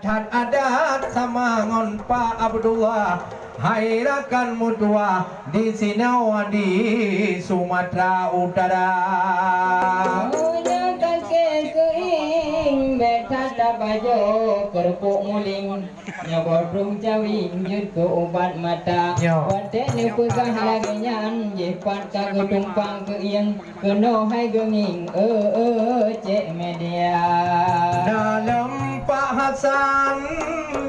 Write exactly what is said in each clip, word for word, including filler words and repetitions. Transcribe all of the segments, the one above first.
That adat sama ngon Pak Abdullah, hai rakan meutuwah di sinoe di Sumatera Utara. Meunyoe kaki keuieng, bèk that tapajoh, keureubeuk muling. Nyoe boh dum cawing jeuet keu ubat mata. Nyoe. Watèe neupeugah lagèe nyan, jih pat ka geutumpang keuieng. Keunoe hai geungieng, eu, eu, cék media. Dalam Pak Hasan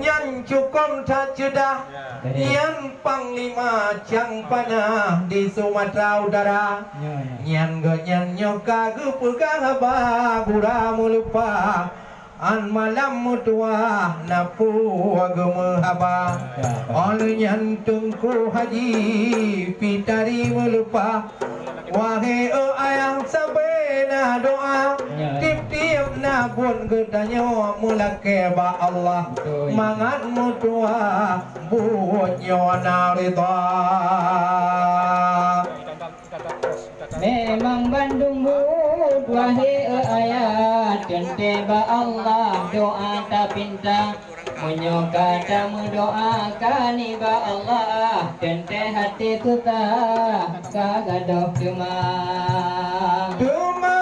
nyan cukôp that ceudah, nyan panglima cang panah di Sumatera Utara. Nyan gobnyan nyoe ka geupeugah haba gura meuleupah. An malam meutuwah na peue geumeuhaba. Óh lheueh nyan Teungku Haji Pitari meuleupah. Wahé eu ayah, sabé na doa. Tiep-tiep na buet geutanyoe meulakèe bak Allah. Mangat meutuwah buet nyoe na ridha. Memang bandum buet, wahé eu ayah, teuntèe bak Allah doa tapinta. Meunyoe ka tameudoa ka nibak Allah, teuntèe até teuta ka gadôh teuma. Teuma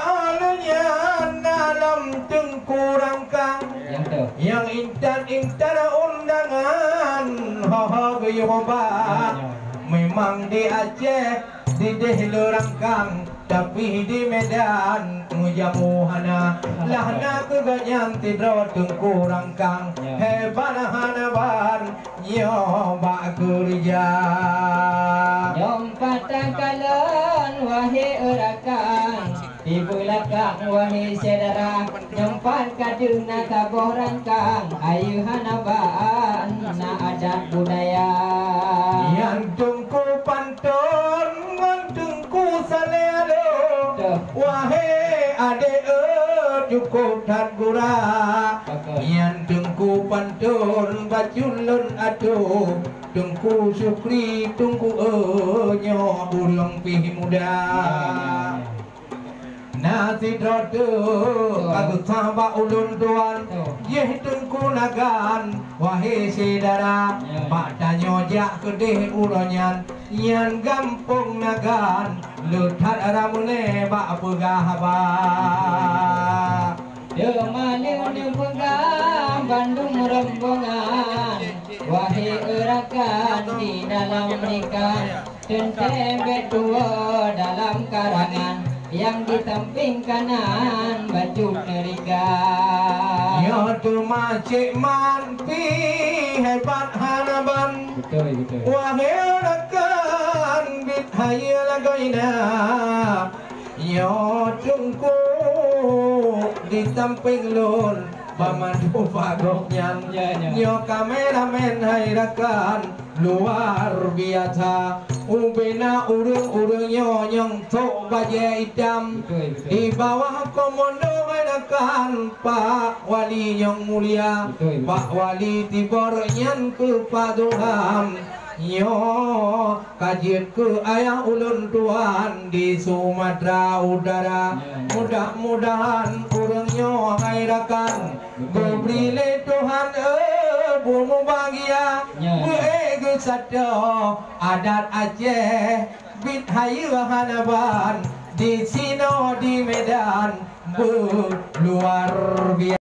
óh lheueh nyan na lom Teungku Rangkang. Nyang intat-intat undangan, ho-ho geuyue ba. Memang di Aceh Dideh le Rangkang, tapi di Medan meujamu hana. Lah na keu gobnyan sidroe Teungku Rangkang, hebat hana ban nyoe bak keureuja. Nyoe pat takalon, wahé eu rakan, di beulakang, wahé syedara. Nyoe pat ka deuh na saboh rangkang, ayeue hana ban na adat budaya. Nyan Teungku Panton ngon Teungku Saleh Alo. Wahé adék eu, cukôp that gura. Nyan Teungku Panton bacut lôn atoe, Teungku Syukri, Teungku eu, nyoe ureueng pih muda. Na sidroe teuk ka geusabat ulôn tuan, jih Teungku Nagan, wahé syedara. Bak tanyoe jak keudeh uroe nyan, nyan gampông Nagan, le that ramé bak peugah haba. Teuma lé neupeugah bandum rombongan, wahé eu rakan di dalam nikah. Teuntèe bèk tuwoe dalam karangan, nyang di sampéng kanan bacut neurika. Nyoe teuma Cék Man pih hebat hana ban. Beutôi, beutôi. Wahé rakan, bit hayeue lagoina. Nyoe Teungku di sampéng lôn, Paman Bupati gobnyan. Ya, ya. Nyoe kameramen hai rakan, luar biasa. Ubena ureueng-ureueng nyoe nyang sôk bajèe itam. Betul, betul. Di bawah komando hai rakan Pak Wali nyang mulia. Betul, betul. Pak Wali Tibor nyan keu Pak Durham. Nyoe ka jeuet keu ayah ulôn tuan di Sumatera Utara. Ya, ya. Mudah-mudahan ureueng nyoe hai rakan, betul, geubri lé Tuhan, eh, beumubahagia, ya, beuék geusato adat Aceh, bit hayeue hana ban, di sinoe di Medan, beu luar biasa.